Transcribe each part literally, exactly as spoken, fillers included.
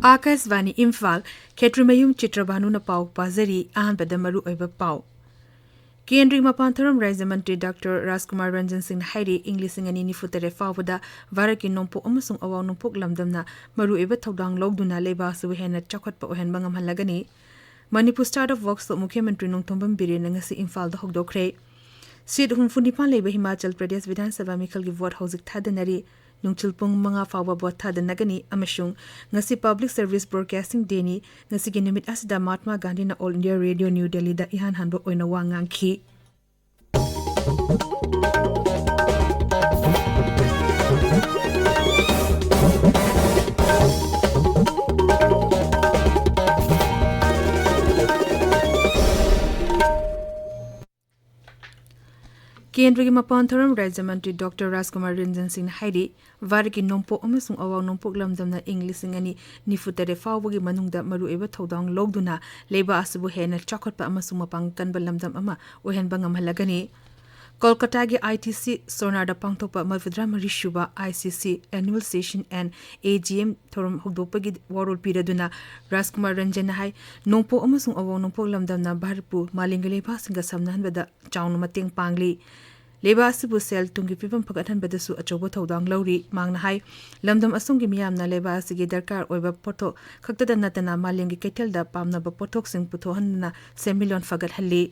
ꯑꯥꯀꯥꯁꯕꯥꯅꯤ ꯏꯝꯐꯥꯜ, ꯈꯦꯇ꯭ꯔꯤꯃꯌꯨꯝ ꯆꯤꯇ꯭ꯔꯕꯥꯅꯨꯅ ꯄꯥꯎ ꯄꯥꯖꯔꯤ꯫ ꯑꯍꯥꯟꯕꯗ ꯃꯔꯨꯑꯣꯏꯕ ꯄꯥꯎ꯫ ꯀꯦꯟꯗ꯭ꯔꯒꯤ ꯃꯄꯥꯟ ꯊꯧꯔꯝ ꯔꯥꯖ꯭ꯌ ꯃꯟꯇ꯭ꯔꯤ ꯗꯥꯛꯇꯔ ꯔꯥꯖꯀꯨꯃꯥꯔ ꯔꯟꯖꯟ ꯁꯤꯡꯅ ꯍꯥꯏꯔꯤ, ꯏꯪ ꯂꯤꯁꯤꯡ ꯑꯅꯤ ꯅꯤꯐꯨ ꯇꯔꯦꯠ ꯐꯥꯎꯕꯗ ꯚꯥꯔꯠꯀꯤ ꯅꯣꯡꯄꯣꯛ ꯑꯃꯁꯨꯡ ꯑꯋꯥꯡ ꯅꯣꯡꯄꯣꯛ ꯂꯝꯗꯝꯅ ꯃꯔꯨꯑꯣꯏꯕ ꯊꯧꯗꯥꯡ ꯂꯧꯗꯨꯅ ꯂꯩꯕꯥꯛ ꯑꯁꯤꯕꯨ ꯍꯦꯟꯅ ꯆꯥꯎꯈꯠꯄ ꯑꯣꯏꯍꯟꯕ ꯉꯝꯍꯜꯂꯒꯅꯤ꯫ ꯃꯅꯤꯄꯨꯔ Start-up Works-ꯇ ꯃꯨꯈ꯭ꯌ ꯃꯟꯇ꯭ꯔꯤ ꯅꯣꯡꯊꯣꯝꯕꯝ ꯕꯤꯔꯦꯟꯅ ꯉꯁꯤ ꯏꯝꯐꯥꯜꯗ ꯍꯧꯗꯣꯛꯈ꯭ꯔꯦ꯫ ꯁꯤꯠ ꯍꯨꯝꯐꯨ ꯅꯤꯄꯥꯟ ꯂꯩꯕ ꯍꯤꯃꯥꯆꯜ ꯄ꯭ꯔꯗꯦꯁ ꯕꯤꯙꯥꯟ ꯁꯚꯥ ꯃꯤꯈꯜꯒꯤ ꯚꯣꯠ ꯍꯧꯖꯤꯛ ꯊꯥꯗꯅꯔꯤ꯫ ꯅꯨꯡꯊꯤꯜ ꯄꯨꯡ ꯃꯉꯥ ꯐꯥꯎꯕ ꯚꯣꯠ ꯊꯥꯗꯅꯒꯅꯤ ꯑꯃꯁꯨꯡ ꯉꯁꯤ Public Service Broadcasting Day-ꯅꯤ꯫ ꯉꯁꯤꯒꯤ ꯅꯨꯃꯤꯠ ꯑꯁꯤꯗ ꯃꯍꯥꯠꯃꯥ ꯒꯥꯟꯙꯤꯅ All India Radio New Delhi-ꯗ ꯏꯍꯥꯟ ꯍꯥꯟꯕ ꯑꯣꯏꯅ ꯋꯥ ꯉꯥꯡꯈꯤ꯫ ꯀꯦꯟꯗ꯭ꯔꯒꯤ ꯃꯄꯥꯟ ꯊꯧꯔꯝ ꯔꯥꯖ꯭ꯌ ꯃꯟꯇ꯭ꯔꯤ ꯗꯣꯛꯇꯔ ꯔꯥꯖꯀꯨꯃꯥꯔ ꯔꯟꯖꯟ ꯁꯤꯡꯅ ꯍꯥꯏꯔꯤ, ꯚꯥꯔꯠꯀꯤ ꯅꯣꯡꯄꯣꯛ ꯑꯃꯁꯨꯡ ꯑꯋꯥꯡ ꯅꯣꯡꯄꯣꯛ ꯂꯝꯗꯝꯅ ꯏꯪ ꯂꯤꯁꯤꯡ ꯑꯅꯤ ꯅꯤꯐꯨ ꯇꯔꯦꯠ ꯐꯥꯎꯕꯒꯤ ꯃꯅꯨꯡꯗ ꯃꯔꯨꯑꯣꯏꯕ ꯊꯧꯗꯥꯡ ꯂꯧꯗꯨꯅ ꯂꯩꯕꯥꯛ ꯑꯁꯤꯕꯨ ꯍꯦꯟꯅ ꯆꯥꯎꯈꯠꯄ ꯑꯃꯁꯨꯡ ꯃꯄꯥꯡꯒꯜ ꯀꯟꯕ ꯂꯝꯗꯝ ꯑꯃ ꯑꯣꯏꯍꯟꯕ ꯉꯝꯍꯜꯂꯒꯅꯤ꯫ ꯀꯣꯜꯀꯇꯥꯒꯤ I T C ꯁꯣꯅꯥꯔꯗ ꯄꯥꯡꯊꯣꯛꯄ ꯃꯔꯤꯐꯨꯇꯔꯥ ꯃꯔꯤ ꯁꯨꯕ I C C Annual Session and A G M ꯊꯧꯔꯝ ꯍꯧꯗꯣꯛꯄꯒꯤ ꯋꯥꯔꯣꯜ ꯄꯤꯔꯗꯨꯅ ꯔꯥꯖꯀꯨꯃꯥꯔ ꯔꯟꯖꯟꯅ ꯍꯥꯏ, ꯅꯣꯡꯄꯣꯛ ꯑꯃꯁꯨꯡ ꯑꯋꯥꯡ ꯅꯣꯡꯄꯣꯛ ꯂꯝꯗꯝꯅ ꯚꯥꯔꯠꯄꯨ ꯃꯥꯂꯦꯝꯒꯤ ꯂꯩꯕꯥꯛꯁꯤꯡꯒ ꯁꯝꯅꯍꯟꯕꯗ ꯆꯥꯎꯅ ꯃꯇꯦꯡ ꯄꯥꯡꯂꯤ꯫ ꯂꯩꯕꯥꯛ ꯑꯁꯤꯕꯨ ꯁꯦꯜ ꯊꯨꯝꯒꯤ ꯐꯤꯕꯝ ꯐꯒꯠꯍꯟꯕꯗꯁꯨ ꯑꯆꯧꯕ ꯊꯧꯗꯥꯡ ꯂꯧꯔꯤ꯫ ꯃꯍꯥꯛꯅ ꯍꯥꯏ, ꯂꯝꯗꯝ ꯑꯁꯣꯝꯒꯤ ꯃꯤꯌꯥꯝꯅ ꯂꯩꯕꯥꯛ ꯑꯁꯤꯒꯤ ꯗꯔꯀꯥꯔ ꯑꯣꯏꯕ ꯄꯣꯠꯊꯣꯛ ꯈꯛꯇꯗ ꯅꯠꯇꯅ ꯃꯥꯂꯦꯝꯒꯤ ꯀꯩꯊꯦꯜꯗ ꯄꯥꯝꯅꯕ ꯄꯣꯠꯊꯣꯛꯁꯤꯡ ꯄꯨꯊꯣꯛꯍꯟꯗꯨꯅ ꯁꯦꯟꯃꯤꯠꯂꯣꯟ ꯐꯒꯠꯍꯜꯂꯤ꯫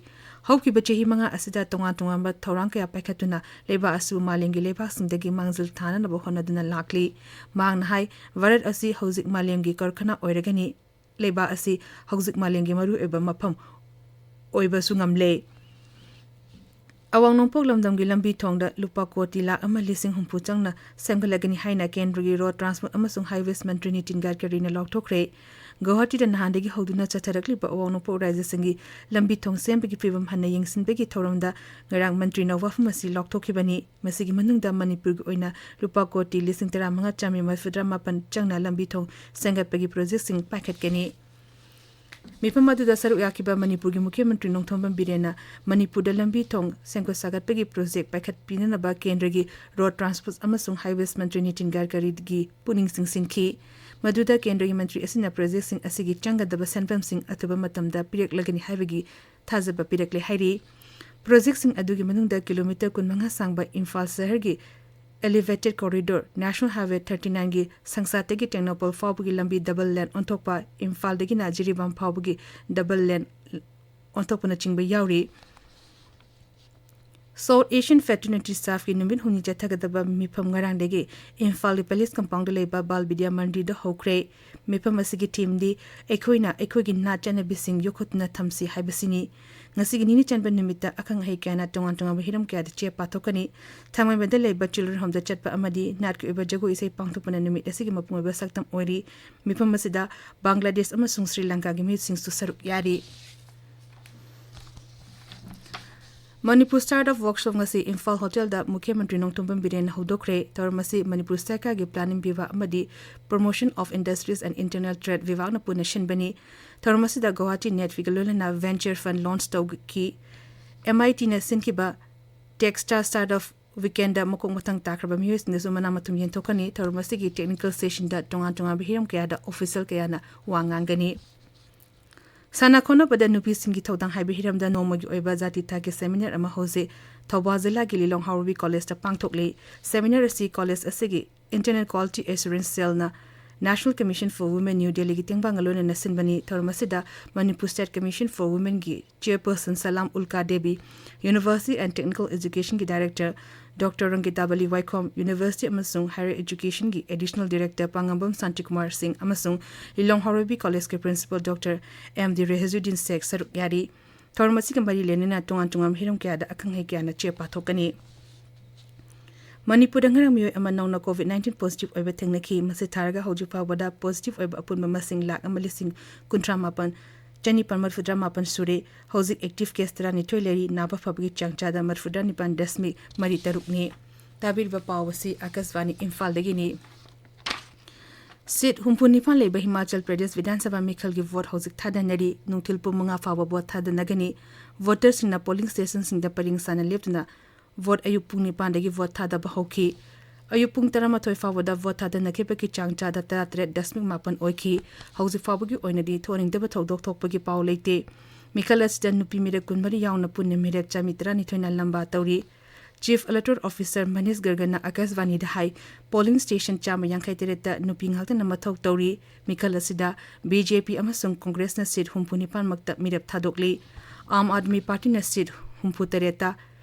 ꯍꯧꯈꯤꯕ ꯆꯍꯤ ꯃꯉꯥ ꯑꯁꯤꯗ ꯇꯣꯉꯥꯟ ꯇꯣꯉꯥꯟꯕ ꯊꯧꯔꯥꯡ ꯀꯌꯥ ꯄꯥꯏꯈꯠꯇꯨꯅ ꯂꯩꯕꯥꯛ ꯑꯁꯤꯕꯨ ꯃꯥꯂꯦꯝꯒꯤ ꯂꯩꯕꯥꯛꯁꯤꯡꯗꯒꯤ ꯃꯥꯡꯖꯤꯜ ꯊꯥꯅꯅꯕ ꯍꯣꯠꯅꯗꯨꯅ ꯂꯥꯛꯂꯤ꯫ ꯃꯍꯥꯛꯅ ꯍꯥꯏ, ꯚꯥꯔꯠ ꯑꯁꯤ ꯍꯧꯖꯤꯛ ꯃꯥꯂꯦꯝꯒꯤ ꯀꯔꯈꯅꯥ ꯑꯣꯏꯔꯒꯅꯤ꯫ ꯂꯩꯕꯥꯛ ꯑꯁꯤ ꯍꯧꯖꯤꯛ ꯃꯥꯂꯦꯝꯒꯤ ꯃꯔꯨꯑꯣꯏꯕ ꯃꯐꯝ ꯑꯣꯏꯕꯁꯨ ꯉꯝꯂꯦ꯫ ꯑꯋꯥꯡ ꯅꯣꯡꯄꯣꯛ ꯂꯝꯗꯝꯒꯤ ꯂꯝꯕꯤ ꯊꯣꯡꯗ ꯂꯨꯄꯥ ꯀꯣꯇꯤ ꯂꯥꯈ ꯑꯃ ꯂꯤꯁꯤꯡ ꯍꯨꯝꯐꯨ ꯆꯪꯅ ꯁꯦꯝꯒꯠꯂꯒꯅꯤ ꯍꯥꯏꯅ ꯀꯦꯟꯗ꯭ꯔꯒꯤ Road Transport ꯑꯃꯁꯨꯡ Highways ꯃꯟꯇ꯭ꯔꯤ ꯅꯤꯇꯤꯟ ꯒꯗꯀꯔꯤꯅ ꯂꯥꯎꯊꯣꯛꯈ꯭ꯔꯦ꯫ ꯒꯧꯍꯥꯇꯤꯗ ꯅꯍꯥꯟꯗꯒꯤ ꯍꯧꯗꯨꯅ ꯆꯠꯊꯔꯛꯂꯤꯕ ꯑꯋꯥꯡ ꯅꯣꯡꯄꯣꯛ ꯔꯥꯖ꯭ꯌꯁꯤꯡꯒꯤ ꯂꯝꯕꯤ ꯊꯣꯡ ꯁꯦꯝꯕꯒꯤ ꯐꯤꯕꯝ ꯍꯟꯅ ꯌꯦꯡꯁꯤꯟꯕꯒꯤ ꯊꯧꯔꯝꯗ ꯉꯔꯥꯡ ꯃꯟꯇ꯭ꯔꯤꯅ ꯋꯥꯐꯝ ꯑꯁꯤ ꯂꯥꯎꯊꯣꯛꯈꯤꯕꯅꯤ꯫ ꯃꯁꯤꯒꯤ ꯃꯅꯨꯡꯗ ꯃꯅꯤꯄꯨꯔꯒꯤ ꯑꯣꯏꯅ ꯂꯨꯄꯥ ꯀꯣꯇꯤ ꯂꯤꯁꯤꯡ ꯇꯔꯥꯃꯉꯥ ꯆꯥꯃꯔꯤ ꯃꯔꯤꯐꯨꯇꯔꯥ ꯃꯥꯄꯟ ꯆꯪꯅ ꯂꯝꯕꯤ ꯊꯣꯡ ꯁꯦꯝꯒꯠꯄꯒꯤ ꯄ꯭ꯔꯣꯖꯦꯛꯁꯤꯡ ꯄꯥꯏꯈꯠꯀꯅꯤ꯫ ꯃꯤꯐꯝ ꯑꯗꯨꯗ ꯁꯔꯨꯛ ꯌꯥꯈꯤꯕ ꯃꯅꯤꯄꯨꯔꯒꯤ ꯃꯨꯈ꯭ꯌ ꯃꯟꯇ꯭ꯔꯤ ꯅꯣꯡꯊꯣꯝꯕꯝ ꯕꯤꯔꯦꯟꯅ ꯃꯅꯤꯄꯨꯔꯗ ꯂꯝꯕꯤ ꯊꯣꯡ ꯁꯦꯝꯒꯠ ꯁꯥꯒꯠꯄꯒꯤ ꯄ꯭ꯔꯣꯖꯦꯛ ꯄꯥꯏꯈꯠꯄꯤꯅꯅꯕ ꯀꯦꯟꯗ꯭ꯔꯒꯤ Road Transport ꯑꯃꯁꯨꯡ Highways ꯃꯟꯇ꯭ꯔꯤ ꯅꯤꯇꯤꯟ ꯒꯗꯀꯔꯤꯒꯤ ꯄꯨꯛꯅꯤꯡ ꯆꯤꯡꯁꯤꯟꯈꯤ꯫ ꯃꯗꯨꯗ ꯀꯦꯟꯗ꯭ꯔꯒꯤ ꯃꯟꯇ꯭ꯔꯤ ꯑꯁꯤꯅ ꯄ꯭ꯔꯣꯖꯦꯛꯁꯤꯡ ꯑꯁꯤꯒꯤ ꯆꯪꯒꯗꯕ ꯁꯦꯟꯐꯝꯁꯤꯡ ꯑꯊꯨꯕ ꯃꯇꯝꯗ ꯄꯤꯔꯛꯂꯒꯅꯤ ꯍꯥꯏꯕꯒꯤ ꯊꯥꯖꯕ ꯄꯤꯔꯛꯂꯦ ꯍꯥꯏꯔꯤ꯫ ꯄ꯭ꯔꯣꯖꯦꯛꯁꯤꯡ ꯑꯗꯨꯒꯤ ꯃꯅꯨꯡꯗ ꯀꯤꯂꯣꯃꯤꯇꯔ ꯀꯨꯟꯃꯉꯥ ꯁꯥꯡꯕ ꯏꯝꯐꯥꯜ ꯁꯍꯔꯒꯤ Elevated Corridor, National Highway thirty nine ꯒꯤ ꯁꯪꯁꯥꯠꯇꯒꯤ ꯇꯦꯡꯅꯧꯄꯜ ꯐꯥꯎꯕꯒꯤ ꯂꯝꯕꯤ ꯗꯕꯜ ꯂꯦꯟ ꯑꯣꯟꯊꯣꯛꯄ, ꯏꯝꯐꯥꯜꯗꯒꯤꯅ ꯖꯤꯔꯤꯕꯥꯝ ꯐꯥꯎꯕꯒꯤ ꯗꯕꯜ ꯂꯦꯟ ꯑꯣꯟꯊꯣꯛꯄꯅꯆꯤꯡꯕ ꯌꯥꯎꯔꯤ꯫ South Asian Fraternity Staff ꯀꯤ ꯅꯨꯃꯤꯠ ꯍꯨꯝꯅꯤ ꯆꯠꯊꯒꯗꯕ ꯃꯤꯐꯝ ꯉꯔꯥꯡꯗꯒꯤ ꯏꯝꯐꯥꯜꯒꯤ Palace Compound ꯗ ꯂꯩꯕ ꯕꯥꯜ ꯕꯤꯗ꯭ꯌꯥ ꯃꯟꯗꯤꯔꯗ ꯍꯧꯈ꯭ꯔꯦ꯫ ꯃꯤꯐꯝ ꯑꯁꯤꯒꯤ theme ꯗꯤ "ꯑꯩꯈꯣꯏꯅ ꯑꯩꯈꯣꯏꯒꯤ ꯅꯥꯠ ꯆꯠꯅꯕꯤꯁꯤꯡ ꯌꯣꯛꯈꯠꯇꯨꯅ ꯊꯝꯁꯤ" ꯍꯥꯏꯕꯁꯤꯅꯤ꯫ ꯉꯁꯤꯒꯤ ꯅꯤꯅꯤ ꯆꯟꯕ ꯅꯨꯃꯤꯠꯇ ꯑꯈꯪ ꯑꯍꯩ ꯀꯌꯥꯅ ꯇꯣꯉꯥꯟ ꯇꯣꯉꯥꯟꯕ ꯍꯤꯔꯝ ꯀꯌꯥꯗ ꯆꯦ ꯄꯥꯊꯣꯛꯀꯅꯤ꯫ ꯊꯥꯡꯃꯩꯕꯟꯗ ꯂꯩꯕ Children Home ꯗ ꯆꯠꯄ ꯑꯃꯗꯤ ꯅꯥꯠꯀꯤ ꯑꯣꯏꯕ ꯖꯒꯣꯏ ꯏꯁꯩ ꯄꯥꯡꯊꯣꯛꯄꯅ ꯅꯨꯃꯤꯠ ꯑꯁꯤꯒꯤ ꯃꯄꯨꯡ ꯑꯣꯏꯕ ꯁꯛꯇꯝ ꯑꯣꯏꯔꯤ꯫ ꯃꯤꯐꯝ ꯑꯁꯤꯗ ꯕꯪꯒ꯭ꯂꯥꯗꯦꯁ ꯑꯃꯁꯨꯡ ꯁ꯭ꯔꯤ ꯂꯪꯀꯥꯒꯤ ꯃꯤꯑꯣꯏꯁꯤꯡꯁꯨ ꯁꯔꯨꯛ ꯌꯥꯔꯤ꯫ ꯃꯅꯤꯄꯨꯔ Start-up Workshop ꯉꯁꯤ ꯏꯝꯐꯥꯜ ꯍꯣꯇꯦꯜꯗ ꯃꯨꯈ꯭ꯌ ꯃꯟꯇ꯭ꯔꯤ ꯅꯣꯡꯊꯣꯝꯕꯝ ꯕꯤꯔꯦꯟꯅ ꯍꯧꯗꯣꯛꯈ꯭ꯔꯦ꯫ ꯊꯧꯔꯝ ꯑꯁꯤ ꯃꯅꯤꯄꯨꯔ ꯁꯔꯀꯥꯔꯒꯤ Planning Viva ꯑꯃꯗꯤ Promotion of Industries and Internal Trade Viva ꯅ ꯄꯨꯟꯅ ꯁꯤꯟꯕꯅꯤ꯫ ꯊꯧꯔꯝ ꯑꯁꯤꯗ ꯒꯧꯍꯥꯇꯤ ꯅꯦꯠꯐꯤꯒ ꯂꯣꯏꯅꯅ venture fund launch ꯇꯧꯈꯤ꯫ M I T ꯅ ꯁꯤꯟꯈꯤꯕ Techstar Startup Weekend ꯗ ꯃꯀꯣꯛ ꯃꯊꯪ ꯇꯥꯈ꯭ꯔꯕ ꯃꯤꯑꯣꯏꯁꯤꯡꯗꯁꯨ ꯃꯅꯥ ꯃꯊꯨꯝ ꯌꯦꯟꯊꯣꯛꯀꯅꯤ꯫ ꯊꯧꯔꯝ ꯑꯁꯤꯒꯤ technical session ꯗ ꯇꯣꯉꯥꯟ ꯇꯣꯉꯥꯟꯕ ꯍꯤꯔꯝ ꯀꯌꯥꯗ official ꯀꯌꯥꯅ ꯋꯥ ꯉꯥꯡꯒꯅꯤ꯫ ꯁꯥꯟꯅ ꯈꯣꯠꯅꯕꯗ ꯅꯨꯄꯤꯁꯤꯡꯒꯤ ꯊꯧꯗꯥꯡ ꯍꯥꯏꯕ ꯍꯤꯔꯝꯗ ꯅꯣꯡꯃꯒꯤ ꯑꯣꯏꯕ ꯖꯥꯇꯤ ꯊꯥꯛꯀꯤ seminar ꯑꯃ ꯍꯧꯖꯤꯛ ꯊꯧꯕꯥꯜ ꯖꯤꯂꯥꯒꯤ ꯂꯤꯂꯣꯡ ꯍꯥꯎꯔꯩꯕꯤ ꯀꯣꯂꯦꯖꯇ ꯄꯥꯡꯊꯣꯛꯂꯤ꯫ Seminar ꯑꯁꯤ ꯀꯣꯂꯦꯖ ꯑꯁꯤꯒꯤ Internal Quality Assurance Cell ꯅ National Commission for Women, New Delhi ꯒꯤ ꯇꯦꯡꯕꯥꯡꯒ ꯂꯣꯏꯅꯅ ꯁꯤꯟꯕꯅꯤ꯫ ꯊꯧꯔꯝ ꯑꯁꯤꯗ Manipur State Commission for Women ꯒꯤ Chairperson Salam ꯎꯜꯀꯥ Devi, University and Technical Education ꯒꯤ Director Doctor ꯔꯪꯒꯤꯇꯥꯕꯂꯤ ꯋꯥꯏꯈꯣꯝ, University ꯑꯃꯁꯨꯡ Higher Education ꯒꯤ Additional Director ꯄꯥꯉꯝꯕꯝ ꯁꯥꯟꯇꯤꯀꯨꯃꯥꯔ ꯁꯤꯡ ꯑꯃꯁꯨꯡ ꯂꯤꯂꯣꯡ ꯍꯥꯎꯔꯩꯕꯤ ꯀꯣꯂꯦꯖꯀꯤ Principal Doctor M D ꯔꯦꯍꯖꯨꯗꯤꯟ ꯁꯦꯈ ꯁꯔꯨꯛ ꯌꯥꯔꯤ꯫ ꯊꯧꯔꯝ ꯑꯁꯤꯒ ꯃꯔꯤ ꯂꯩꯅꯅ ꯇꯣꯉꯥꯟ ꯇꯣꯉꯥꯟꯕ ꯍꯤꯔꯝ ꯀꯌꯥꯗ ꯑꯈꯪ ꯑꯍꯩ ꯀꯌꯥꯅ ꯆꯦ ꯄꯥꯊꯣꯛꯀꯅꯤ꯫ ꯃꯅꯤꯄꯨꯔꯗ ꯉꯔꯥꯡ ꯃꯤꯑꯣꯏ ꯑꯃ ꯅꯧꯅ COVID nineteen positive ꯑꯣꯏꯕ ꯊꯦꯡꯅꯈꯤ꯫ ꯃꯁꯤ ꯊꯥꯔꯒ ꯍꯧꯖꯤꯛ ꯐꯥꯎꯕꯗ positive ꯑꯣꯏꯕ ꯑꯄꯨꯟꯕ ꯃꯁꯤꯡ ꯂꯥꯈ ꯑꯃ ꯂꯤꯁꯤꯡ ꯀꯨꯟꯊ꯭ꯔꯥ ꯃꯥꯄꯟ ꯆꯅꯤꯄꯥꯟ ꯃꯔꯤꯐꯨꯇꯔꯥ ꯃꯥꯄꯟ ꯁꯨꯔꯦ꯫ ꯍꯧꯖꯤꯛ active case ꯇꯔꯥꯅꯤꯊꯣꯏ ꯂꯩꯔꯤ꯫ ꯅꯥꯕ ꯐꯕꯒꯤ ꯆꯥꯡ ꯆꯥꯗ ꯃꯔꯤꯐꯨꯇꯔꯥ ꯅꯤꯄꯥꯟ ꯗꯁꯃꯤꯛ ꯃꯔꯤ ꯇꯔꯨꯛꯅꯤ꯫ ꯇꯥꯕꯤꯔꯤꯕ ꯄꯥꯎ ꯑꯁꯤ ꯑꯥꯀꯥꯁꯕꯥꯅꯤ ꯏꯝꯐꯥꯜꯗꯒꯤꯅꯤ꯫ Seat ꯍꯨꯝꯐꯨ ꯅꯤꯄꯥꯟ ꯂꯩꯕ ꯍꯤꯃꯥꯆꯜ ꯄ꯭ꯔꯗꯦꯁ ꯕꯤꯙꯥꯟ ꯁꯚꯥ ꯃꯤꯈꯜꯒꯤ vote ꯍꯧꯖꯤꯛ ꯊꯥꯗꯅꯔꯤ꯫ ꯅꯨꯡꯊꯤꯜ ꯄꯨꯡ ꯃꯉꯥ ꯐꯥꯎꯕ vote ꯊꯥꯗꯅꯒꯅꯤ꯫ Voterꯁꯤꯡꯅ polling stationꯁꯤꯡꯗ ꯄꯔꯤꯡ ꯁꯥꯅ ꯂꯦꯞꯇꯨꯅ vote ꯑꯌꯨꯛ ꯄꯨꯡ ꯅꯤꯄꯥꯟꯗꯒꯤ vote ꯊꯥꯗꯕ ꯍꯧꯈꯤ꯫ ꯑꯌꯨꯛ ꯄꯨꯡ ꯇꯔꯥꯃꯥꯊꯣꯏ ꯐꯥꯎꯕꯗ ꯚꯣꯠ ꯊꯥꯗꯅꯈꯤꯕꯒꯤ ꯆꯥꯡ ꯆꯥꯗ ꯇꯔꯥꯇꯔꯦꯠ ꯗꯁꯃꯤꯛ ꯃꯥꯄꯟ ꯑꯣꯏꯈꯤ꯫ ꯍꯧꯖꯤꯛ ꯐꯥꯎꯕꯒꯤ ꯑꯣꯏꯅꯗꯤ ꯊꯣꯛꯍꯟꯅꯤꯡꯗꯕ ꯊꯧꯗꯣꯛ ꯊꯣꯛꯄꯒꯤ ꯄꯥꯎ ꯂꯩꯇꯦ꯫ ꯃꯤꯈꯜ ꯑꯁꯤꯗ ꯅꯨꯄꯤ ꯃꯤꯔꯦꯞ ꯀꯨꯟꯃꯔꯤ ꯌꯥꯎꯅ ꯄꯨꯟꯅ ꯃꯤꯔꯦꯞ ꯆꯥꯃꯤ ꯇꯔꯥꯅꯤꯊꯣꯏꯅ ꯂꯝꯕꯥ ꯇꯧꯔꯤ꯫ Chief Electoral Officer ꯃꯅꯤꯁ ꯒꯔꯒꯅ ꯑꯥꯀꯥꯁꯕꯥꯅꯤꯗ ꯍꯥꯏ, polling station ꯆꯥꯝꯃ ꯌꯥꯡꯈꯩ ꯇꯔꯦꯠꯇ ꯅꯨꯄꯤ ꯉꯥꯛꯇꯅ ꯃꯊꯧ ꯇꯧꯔꯤ꯫ ꯃꯤꯈꯜ ꯑꯁꯤꯗ ꯕꯤ ꯖꯦ ꯄꯤ ꯑꯃꯁꯨꯡ ꯀꯣꯡꯒ꯭ꯔꯦꯁꯅ ꯁꯤꯠ ꯍꯨꯝꯐꯨ ꯅꯤꯄꯥꯟ ꯃꯛꯇ ꯃꯤꯔꯦꯞ ꯊꯥꯗꯣꯛꯂꯤ꯫ ꯑꯥꯝ ꯑꯥꯗꯃꯤ ꯄꯥꯔꯇꯤꯅ ꯁꯤꯠ ꯍꯨꯝꯐꯨ ꯇꯔꯦꯠꯇ,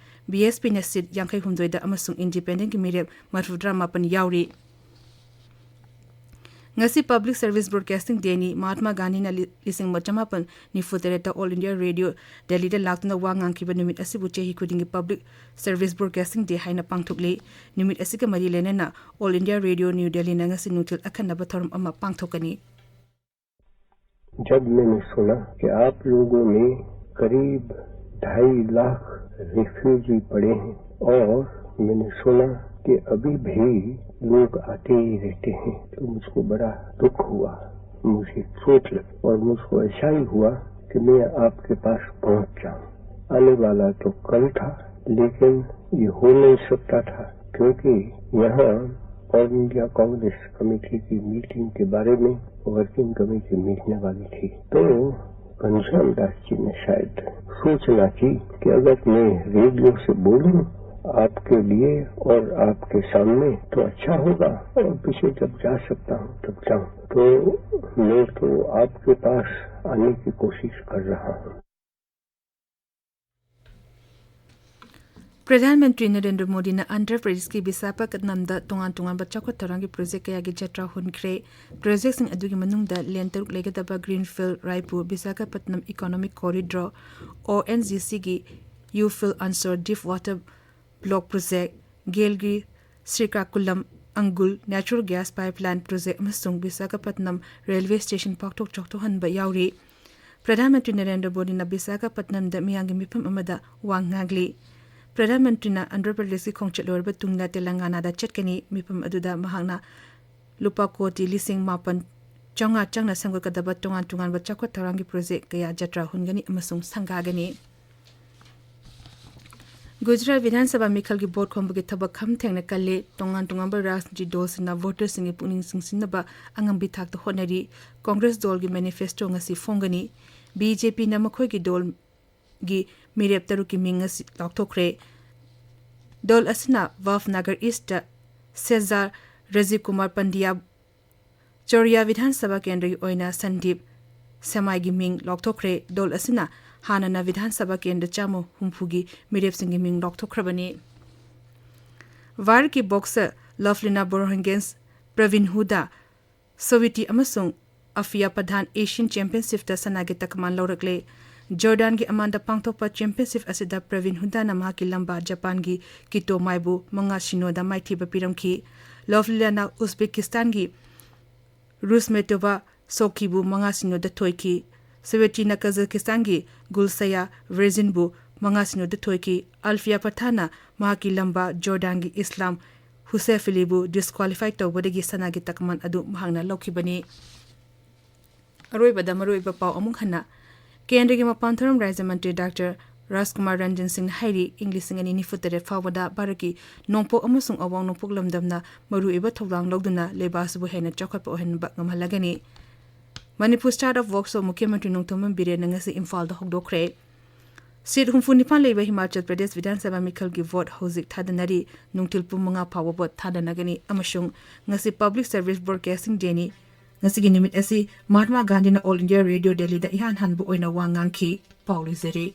ꯕꯤ ꯑꯦꯁ ꯄꯤꯅ ꯁꯤꯠ ꯌꯥꯡꯈꯩ ꯍꯨꯝꯗꯣꯏꯗ ꯑꯃꯁꯨꯡ ꯏꯟꯗꯤꯄꯦꯟꯗꯦꯟꯒꯤ ꯃꯤꯔꯦꯞ ꯃꯔꯤꯐꯨ ꯇꯔꯥꯃꯥꯄꯟ ꯌꯥꯎꯔꯤ꯫ ꯉꯁꯤ Public Service Broadcasting Dayꯅꯤ꯫ ꯃꯍꯥꯠꯃꯥ ꯒꯥꯟꯙꯤꯅ ꯂꯤ-, ꯂꯤꯁꯤꯡ ꯑꯃ ꯆꯃꯥꯄꯟ ꯅꯤꯐꯨ ꯇꯔꯦꯠꯇ All India Radio Delhiꯗ ꯂꯥꯛꯇꯨꯅ ꯋꯥ ꯉꯥꯡꯈꯤꯕ ꯅꯨꯃꯤꯠ ꯑꯁꯤꯕꯨ ꯆꯍꯤ ꯈꯨꯗꯤꯡꯒꯤ Public Service Broadcasting Day ꯍꯥꯏꯅ ꯄꯥꯡꯊꯣꯛꯂꯤ꯫ ꯅꯨꯃꯤꯠ ꯑꯁꯤꯒ ꯃꯔꯤ ꯂꯩꯅꯅ All India Radio New Delhiꯅ ꯉꯁꯤ ꯅꯨꯡꯊꯤꯜ ꯑꯈꯟꯅꯕ ꯊꯧꯔꯝ ꯑꯃ ꯄꯥꯡꯊꯣꯛꯀꯅꯤ꯫ जब मैंने सुना कि आप लोगों में करीब ढाई लाख रिफ्यूजी पड़े हैं और मैंने सुना कि अभी भी लोग आते ही रहते हैं, तो मुझको बड़ा दुख हुआ, मुझे चोट लगी और मुझको ऐसा ही हुआ कि मैं आपके पास पहुंच जाऊं। आने वाला तो कल था, लेकिन ये हो नहीं सकता था, क्योंकि यहाँ ऑल इंडिया कांग्रेस कमेटी की मीटिंग के बारे में वर्किंग कमेटी मिलने वाली थी। तो घनश्याम दास जी ने शायद सूचना की कि अगर मैं रेडियो से बोलूं आपके लिए और आपके सामने, तो अच्छा होगा, और पीछे जब जा सकता हूं तब जाऊं। तो मैं तो आपके पास आने की कोशिश कर रहा हूं। ꯄ꯭ꯔꯙꯥꯟ ꯃꯟꯇ꯭ꯔꯤ ꯅꯔꯦꯟꯗ꯭ꯔ ꯃꯣꯗꯤꯅ ꯑꯟꯙ꯭ꯔ ꯄ꯭ꯔꯗꯦꯁꯀꯤ ꯕꯤꯁꯥꯈꯥꯄꯠꯅꯝꯗ ꯇꯣꯉꯥꯟ ꯇꯣꯉꯥꯟꯕ ꯆꯥꯎꯈꯠ ꯊꯧꯔꯥꯡꯒꯤ ꯄ꯭ꯔꯣꯖꯦꯛ ꯀꯌꯥꯒꯤ ꯖꯇ꯭ꯔꯥ ꯍꯨꯟꯈ꯭ꯔꯦ꯫ ꯄ꯭ꯔꯣꯖꯦꯛꯁꯤꯡ ꯑꯗꯨꯒꯤ ꯃꯅꯨꯡꯗ ꯂꯦꯟ ꯇꯔꯨꯛ ꯂꯩꯒꯗꯕ Greenfield Raipur Visakhapatnam Economic Corridor, ꯑꯣ ꯑꯦꯟ ꯖꯤ ꯁꯤꯒꯤ Youthfield Ansar Deep Water Block Project, ꯒꯦꯜꯒꯤ ꯁ꯭ꯔꯤꯀꯥꯀꯨꯂꯝ ꯑꯪꯒꯨꯜ natural gas pipeline project ꯑꯃꯁꯨꯡ ꯕꯤꯁꯥꯈꯥꯄꯠꯅꯝ railway station ꯄꯥꯛꯊꯣꯛ ꯆꯥꯎꯊꯣꯛꯍꯟꯕ ꯌꯥꯎꯔꯤ꯫ ꯄ꯭ꯔꯙꯥꯟ ꯃꯟꯇ꯭ꯔꯤ ꯅꯔꯦꯟꯗ꯭ꯔ ꯃꯣꯗꯤꯅ ꯕꯤꯁꯥꯈꯥꯄꯠꯅꯝꯗ ꯃꯤꯌꯥꯝꯒꯤ ꯃꯤꯐꯝ ꯑꯃꯗ ꯋꯥ ꯉꯥꯡꯂꯤ꯫ ꯄ꯭ꯔꯙꯥꯟ ꯃꯟꯇ꯭ꯔꯤꯅ ꯑꯟꯙ꯭ꯔ ꯄ꯭ꯔꯗꯦꯁꯀꯤ ꯈꯣꯡꯆꯠ ꯂꯣꯏꯔꯕ ꯇꯨꯡꯗ ꯇꯦꯂꯪꯒꯥꯅꯥꯗ ꯆꯠꯀꯅꯤ꯫ ꯃꯤꯐꯝ ꯑꯗꯨꯗ ꯃꯍꯥꯛꯅ ꯂꯨꯄꯥ ꯀꯣꯇꯤ ꯂꯤꯁꯤꯡ ꯃꯥꯄꯟ ꯆꯥꯝꯃꯉꯥ ꯆꯪꯅ ꯁꯦꯝꯒꯠꯀꯗꯕ ꯇꯣꯉꯥꯟ ꯇꯣꯉꯥꯟꯕ ꯆꯥꯎꯈꯠ ꯊꯧꯔꯥꯡꯒꯤ ꯄ꯭ꯔꯣꯖꯦꯛ ꯀꯌꯥ ꯖꯇ꯭ꯔꯥ ꯍꯨꯟꯒꯅꯤ ꯑꯃꯁꯨꯡ ꯁꯪꯒꯥꯒꯅꯤ꯫ ꯒꯨꯖꯔꯥꯠ ꯕꯤꯙꯥꯟ ꯁꯚꯥ ꯃꯤꯈꯜꯒꯤ ꯚꯣꯠ ꯈꯣꯝꯕꯒꯤ ꯊꯕꯛ ꯈꯝ ꯊꯦꯡꯅ ꯀꯜꯂꯦ꯫ ꯇꯣꯉꯥꯟ ꯇꯣꯉꯥꯟꯕ ꯔꯥꯖꯅꯤꯇꯤ ꯗꯣꯜꯁꯤꯡꯅ ꯚꯣꯇꯔꯁꯤꯡꯒꯤ ꯄꯨꯛꯅꯤꯡ ꯆꯤꯡꯁꯤꯟꯅꯕ ꯑꯉꯝꯕꯤ ꯊꯥꯛꯇ ꯍꯣꯠꯅꯔꯤ꯫ ꯀꯣꯡꯒ꯭ꯔꯦꯁ ꯗꯣꯜꯒꯤ ꯃꯦꯅꯤꯐꯦꯁꯇꯣ ꯉꯁꯤ ꯐꯣꯡꯒꯅꯤ꯫ ꯕꯤ ꯖꯦ ꯄꯤꯅ ꯃꯈꯣꯏꯒꯤ ꯗꯣꯜꯒꯤ ꯃꯤꯔꯦꯞ ꯇꯔꯨꯛꯀꯤ ꯃꯤꯡ ꯉꯁꯤ ꯂꯥꯎꯊꯣꯛꯈ꯭ꯔꯦ꯫ ꯗꯣꯜ ꯑꯁꯤꯅ ꯚꯥꯚꯅꯒꯔ ꯏꯁꯇ ꯁꯦꯖꯥꯔ ꯔꯥꯖꯤꯕ ꯀꯨꯃꯥꯔ ꯄꯟꯗ꯭ꯌꯥ ꯆꯣꯔꯤꯌꯥ ꯕꯤꯙꯥꯟ ꯁꯚꯥ ꯀꯦꯟꯗ꯭ꯔꯒꯤ ꯑꯣꯏꯅ ꯁꯟꯗꯤꯞ ꯁꯦꯃꯥꯏꯒꯤ ꯃꯤꯡ ꯂꯥꯎꯊꯣꯛꯈ꯭ꯔꯦ꯫ ꯗꯣꯜ ꯑꯁꯤꯅ ꯍꯥꯟꯅꯅ ꯕꯤꯙꯥꯟ ꯁꯚꯥ ꯀꯦꯟꯗ꯭ꯔ ꯆꯥꯝꯃ ꯍꯨꯝꯐꯨꯒꯤ ꯃꯤꯔꯦꯞꯁꯤꯡꯒꯤ ꯃꯤꯡ ꯂꯥꯎꯊꯣꯛꯈ꯭ꯔꯕꯅꯤ꯫ ꯚꯥꯔꯠꯀꯤ ꯕꯣꯛꯁꯔ ꯂꯚꯂꯤꯅꯥ ꯕꯣꯔꯣꯍꯟꯒꯦꯟꯁ, ꯄ꯭ꯔꯕꯤꯟ ꯍꯨꯗꯥ, ꯁꯣꯋꯤꯇꯤ ꯑꯃꯁꯨꯡ ꯑꯐꯤꯌꯥ ꯄꯊꯥꯟ ꯑꯦꯁꯤꯌꯟ ꯆꯦꯝꯄꯤꯌꯟꯁꯤꯞꯇ ꯁꯅꯥꯒꯤ ꯇꯀꯃꯥꯟ ꯂꯧꯔꯛꯂꯦ꯫ ꯖꯣꯔꯗꯥꯟꯒꯤ ꯑꯃꯥꯟꯗ ꯄꯥꯡꯊꯣꯛꯄ ꯆꯦꯝꯄꯤꯌꯟꯁꯤꯞ ꯑꯁꯤꯗ ꯄ꯭ꯔꯕꯤꯟ ꯍꯨꯗꯥꯅ ꯃꯍꯥꯛꯀꯤ ꯂꯝꯕꯥ ꯖꯄꯥꯟꯒꯤ ꯀꯤꯇꯣ ꯃꯥꯏꯕꯨ ꯃꯉꯥ ꯁꯤꯅꯣꯗ ꯃꯥꯏꯊꯤꯕ ꯄꯤꯔꯝꯈꯤ꯫ ꯂꯚꯂꯤꯅꯥꯅ ꯎꯖꯕꯦꯀꯤꯁꯇꯥꯟꯒꯤ ꯔꯨꯁꯃꯦꯇꯣꯚꯥ ꯁꯣꯀꯤꯕꯨ ꯃꯉꯥ ꯁꯤꯅꯣꯗ ꯊꯣꯏꯈꯤ꯫ ꯁꯣꯋꯦꯇꯤꯅ ꯀꯖꯥꯈꯤꯁꯇꯥꯟꯒꯤ ꯒꯨꯜꯁꯌꯥ ꯚꯦꯔꯖꯤꯟꯕꯨ ꯃꯉꯥ ꯁꯤꯅꯣꯗ ꯊꯣꯏꯈꯤ꯫ ꯑꯜꯐꯤꯌꯥ ꯄꯊꯥꯟꯅ ꯃꯍꯥꯛꯀꯤ ꯂꯝꯕꯥ ꯖꯣꯔꯗꯥꯟꯒꯤ ꯏꯁꯂꯥꯝ ꯍꯨꯁꯦꯐꯤꯂꯤꯕꯨ ꯗꯤꯁꯀ꯭ꯋꯥꯂꯤꯐꯥꯏ ꯇꯧꯕꯗꯒꯤ ꯁꯅꯥꯒꯤ ꯇꯀꯃꯥꯟ ꯑꯗꯨ ꯃꯍꯥꯛꯅ ꯂꯧꯈꯤꯕꯅꯤ꯫ ꯑꯔꯣꯏꯕꯗ ꯃꯔꯨꯑꯣꯏꯕ ꯄꯥꯎ ꯑꯃꯨꯛ ꯍꯟꯅ꯫ ꯀꯦꯟꯗ꯭ꯔꯒꯤ ꯃꯄꯥꯟ ꯊꯧꯔꯝ ꯔꯥꯖ꯭ꯌ ꯃꯟꯇ꯭ꯔꯤ ꯗꯥꯛꯇꯔ ꯔꯥꯖꯀꯨꯃꯥꯔ ꯔꯟꯖꯟ ꯁꯤꯡꯅ ꯍꯥꯏꯔꯤ, ꯏꯪ ꯂꯤꯁꯤꯡ ꯑꯅꯤ ꯅꯤꯐꯨ ꯇꯔꯦꯠ ꯐꯥꯎꯕꯗ ꯚꯥꯔꯠꯀꯤ ꯅꯣꯡꯄꯣꯛ ꯑꯃꯁꯨꯡ ꯑꯋꯥꯡ ꯅꯣꯡꯄꯣꯛ ꯂꯝꯗꯝꯅ ꯃꯔꯨꯑꯣꯏꯕ ꯊꯧꯗꯥꯡ ꯂꯧꯗꯨꯅ ꯂꯩꯕꯥꯛ ꯑꯁꯤꯕꯨ ꯍꯦꯟꯅ ꯆꯥꯎꯈꯠꯄ ꯑꯣꯏꯍꯟꯕ ꯉꯝꯍꯜꯂꯒꯅꯤ꯫ ꯃꯅꯤꯄꯨꯔ Start-up Workshop ꯃꯨꯈ꯭ꯌ ꯃꯟꯇ꯭ꯔꯤ ꯅꯣꯡꯊꯣꯝꯕꯝ ꯕꯤꯔꯦꯟꯅ ꯉꯁꯤ ꯏꯝꯐꯥꯜꯗ ꯍꯧꯗꯣꯛꯈ꯭ꯔꯦ꯫ ꯁꯤꯠ ꯍꯨꯝꯐꯨ ꯅꯤꯄꯥꯟ ꯂꯩꯕ ꯍꯤꯃꯥꯆꯜ ꯄ꯭ꯔꯗꯦꯁ ꯕꯤꯙꯥꯟ ꯁꯚꯥ ꯃꯤꯈꯜꯒꯤ ꯚꯣꯠ ꯍꯧꯖꯤꯛ ꯊꯥꯗꯅꯔꯤ꯫ ꯅꯨꯡꯊꯤꯜ ꯄꯨꯡ ꯃꯉꯥ ꯐꯥꯎꯕ ꯚꯣꯠ ꯊꯥꯗꯅꯒꯅꯤ ꯑꯃꯁꯨꯡ ꯉꯁꯤ Public Service Broadcasting Day-ꯅꯤ꯫ ꯉꯁꯤꯒꯤ ꯅꯨꯃꯤꯠ ꯑꯁꯤ ꯃꯍꯥꯠꯃꯥ ꯒꯥꯟꯙꯤꯅ All India Radio Delhi-ꯗ ꯏꯍꯥꯟ ꯍꯥꯟꯕ ꯑꯣꯏꯅ ꯋꯥ ꯉꯥꯡꯈꯤ꯫ ꯄꯥꯎ ꯂꯣꯏꯖꯔꯦ꯫